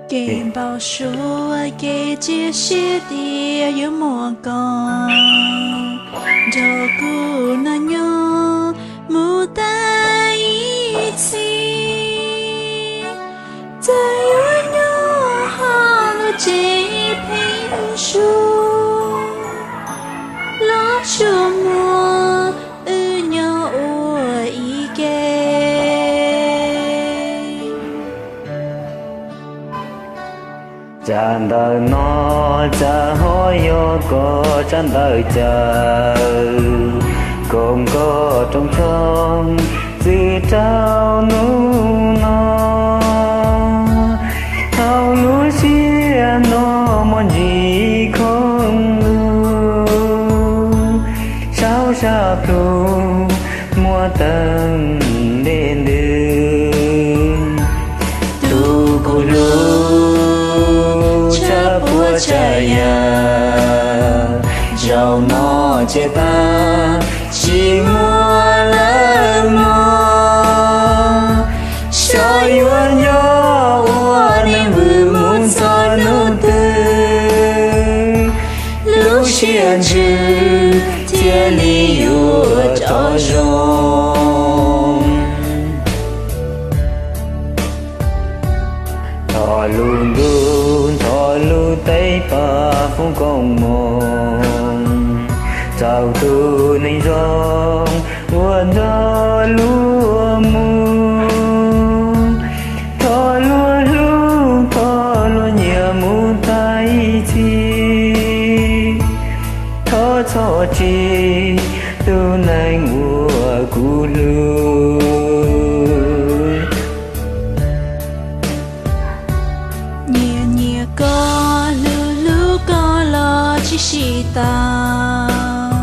Kev npau suav kev cia siab tias yuav muaj koj nrog kuv noj nyob mus tas ib txhis. Txawm yuav nyob hauv lub tsev pheeb suab los tsuas muaj wb nyob ua ib ke. Tsab ntawv no tsab ho yog koj tsab ntawv caw, koom koj rooj tshoob txwv rau hnub no. Hauv lub sij hawm no muaj ntsis khoom lug, saum sab plhu muaj teeb dej ntws. Tus kuv hlub, tshav puam tshav yam, zaum no tsiaj tag tsis muaj lawm mog. Xyov yuav nyob ua neeg vwm mus txog hnub twg, lub siab ntsws thiaj li yuav rov zoo. Thov lub ntuj thov lub teb pab foom koob hmoov rau tus neeg zoo uas nrog luag mus. Thov luag hlub thov luag nyiam mus tas ib txhis. Thov txhob tseg tus neeg uas kuv hlub. Nyiam nyiam koj hlub hlub koj los tsis sib tau,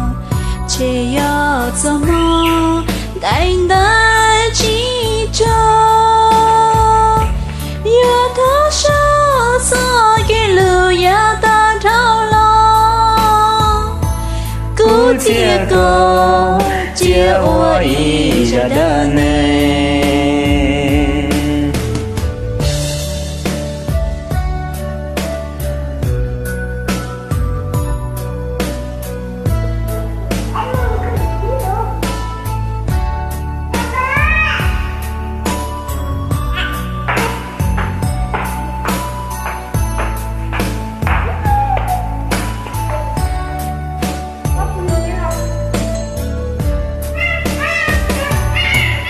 ntshe yog txoj hmoo ntais ntawv tsis tso. Yuav thov sau txoj kev lus yav tag dhau los, kuv txiav koj cia ua ib zaj dab neeg.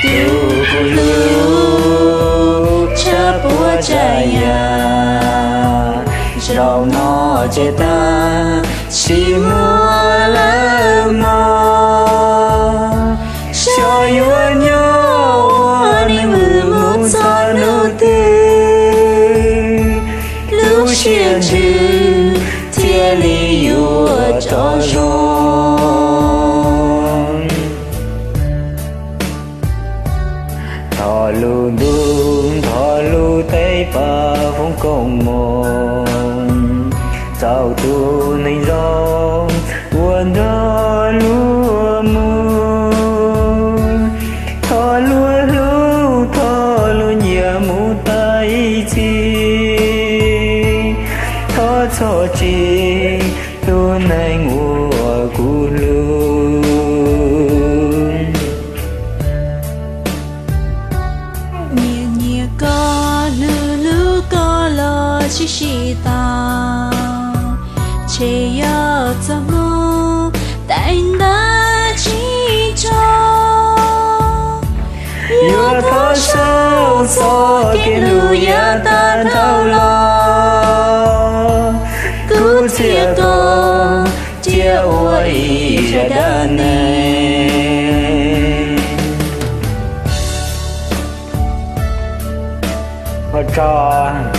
Tus kuv hlub, tshav puam tshav yam, zaum no tsiaj tag tsis muaj lawm mog. Xyov yuav nyob ua neeg vwm mus txog hnub twg, lub siab ntsws thiaj li yuav rov zoo. Thov lub ntuj thov lub teb pab foom koob hmoov rau tus neeg zoo uas nrog luag mus. Thov luag hlub thov luag nyiam mus tas ib txhis. Thov txhob tseg tus neeg uas kuv hlub. Nyiam nyiam koj hlub hlub koj los tsis sib tau, ntshe yog txoj hmoo ntais ntawv tsis tso. Yuav thov sau txoj kev lus yav tag dhau los, kuv txiav koj cia ua ib zaj dab neeg. Ua tsaug.